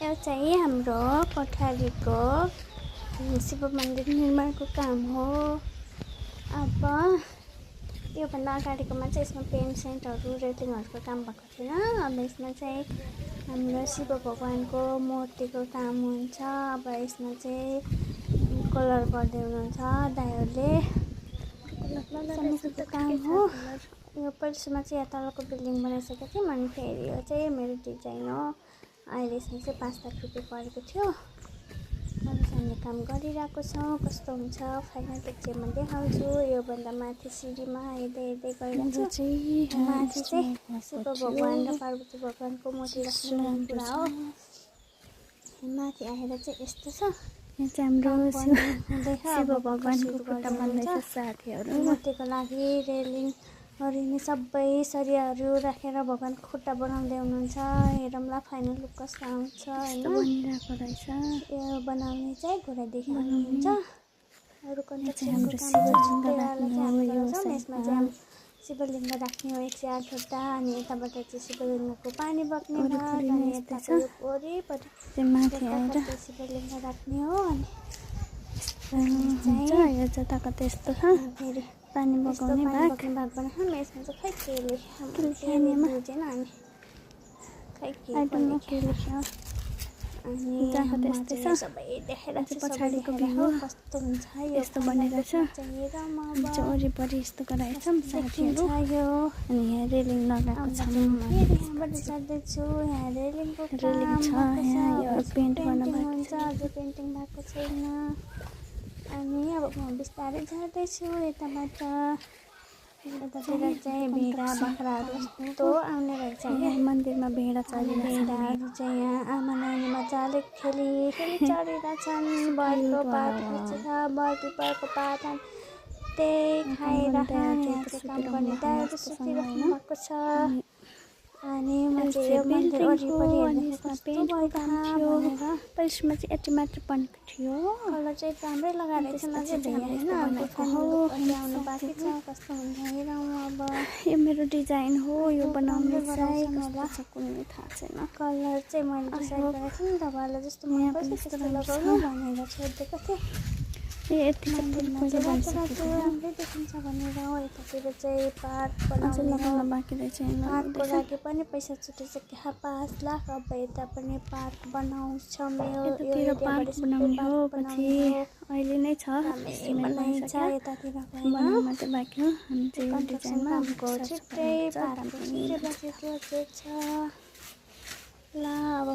यो चाहिँ हाम्रो कोठारीको शिव मन्दिर निर्माणको काम हो। अब योभन्दा अगाडिकोमा चाहिँ यसमा पेन्ट सेन्टहरू रेलिङहरूको काम भएको थिएन। अब यसमा चाहिँ हाम्रो शिव भगवानको मूर्तिको काम हुन्छ। अब यसमा चाहिँ कलर गर्दै हुनुहुन्छ दाइहरूले, समेतको काम हो। यो परिसरमा चाहिँ यहाँ तलको बिल्डिङ बनाइसकेको थिएँ। अनि फेरि यो चाहिँ मेरो डिजाइन हो। अहिले यसमा चाहिँ 5 लाख रुपियाँ परेको थियो। अब हामीले काम गरिरहेको छौँ। कस्तो हुन्छ फाइनल पिक्चरमा देखाउँछु। योभन्दा माथि सिँढीमा हेर्दै गइरहेको छु। माथि चाहिँ शिव भगवान र पार्वती भगवानको मूर्ति राख्ने कुरा हो। माथि आएर चाहिँ यस्तो छ। यहाँ चाहिँ हाम्रो शिव भगवानको खुट्टा बन्दैछ साथीहरू। मूर्तिको लागि रेलिङ हरिने सबै सरियाहरू राखेर भगवानको खुट्टा बनाउँदै हुनुहुन्छ। हेरौँला फाइनल लुक कस्तो आउँछ हैन। बनिरहेको रहेछ। यो बनाउने चाहिँ घोडादेखि आउनुहुन्छ। अरू कन्स्ट्रक्सनको काम यसमा चाहिँ शिवलिङ्ग राख्ने हो 108 वटा। अनि यताबाट चाहिँ शिवलिङ्गको पानी बग्ने भाग अनि यताको वरिपरि माथि आएर शिवलिङ्ग राख्ने हो। अनि यो जताको त्यस्तो छ फेरि पानी बगाउने भाग बनाउँ। यसमा चाहिँ खै के बुझेन अनि खै के लेख्यो। अनि जताको त्यस्तै छ। सबै देखेर पछाडिको भ्यू कस्तो हुन्छ यस्तो बनिरहेछ। वरिपरि यस्तो गराएको छ साथीहरू। अनि यहाँ रेलिङ लगाएको छ। यहाँबाट चढ्दैछु। यहाँ रेलिङको रेलिङ छ। यहाँ यो पेन्ट गर्न बाँकी छ। अझै पेन्टिङ भएको छैन। अनि अब म बिस्तारै झर्दैछु यताबाट। यतातिर चाहिँ भेडा बाख्राहरू यस्तो आउने रहेछ। मन्दिरमा भेडा चढिरहेछ। भेडाहरू चाहिँ यहाँ आमा नानी मजाले खेली चढिरहेछन्। बरको पात खिचेर बर पिपलको पात त्यही खाएर यहाँ चाहिँ काम गर्ने दाइहरू सुतिराख्नु भएको छ। अनि म चाहिँ यो मन्दिर वरिपरि परिसरमा चाहिँ यति मात्र बनेको थियो। कलर चाहिँ राम्रै लगाएर चाहिँ अझै आउनु बाँकी छ। कस्तो हुन्छ हेरौँ अब। यो मेरो डिजाइन हो। यो बनाउने चाहिँ कस्तो छ कुनै थाहा छैन। कलर चाहिँ मैले डिसाइड गरेको छु नि तपाईँहरूलाई जस्तो मनपर्छ त्यस्तो लगाउनु भनेर छोडिदिएको थिएँ। यति राम्रै देखिन्छ भनेर हो। यतातिर चाहिँ पार्क बनाउनु बाँकी रहेछ। पार्कको लागि पनि पैसा छुटिसक्यो 5 लाख। अब यता पनि पार्क बनाउँछौँ। यो पार्क बनाउने हो। पछि अहिले नै छ बनाइन्छ यतातिर बनाउन चाहिँ बाँकी हो। हामी चाहिँ डिजाइनमा छिट्टै पार्कको छिट्टै बसेको छ। ल अब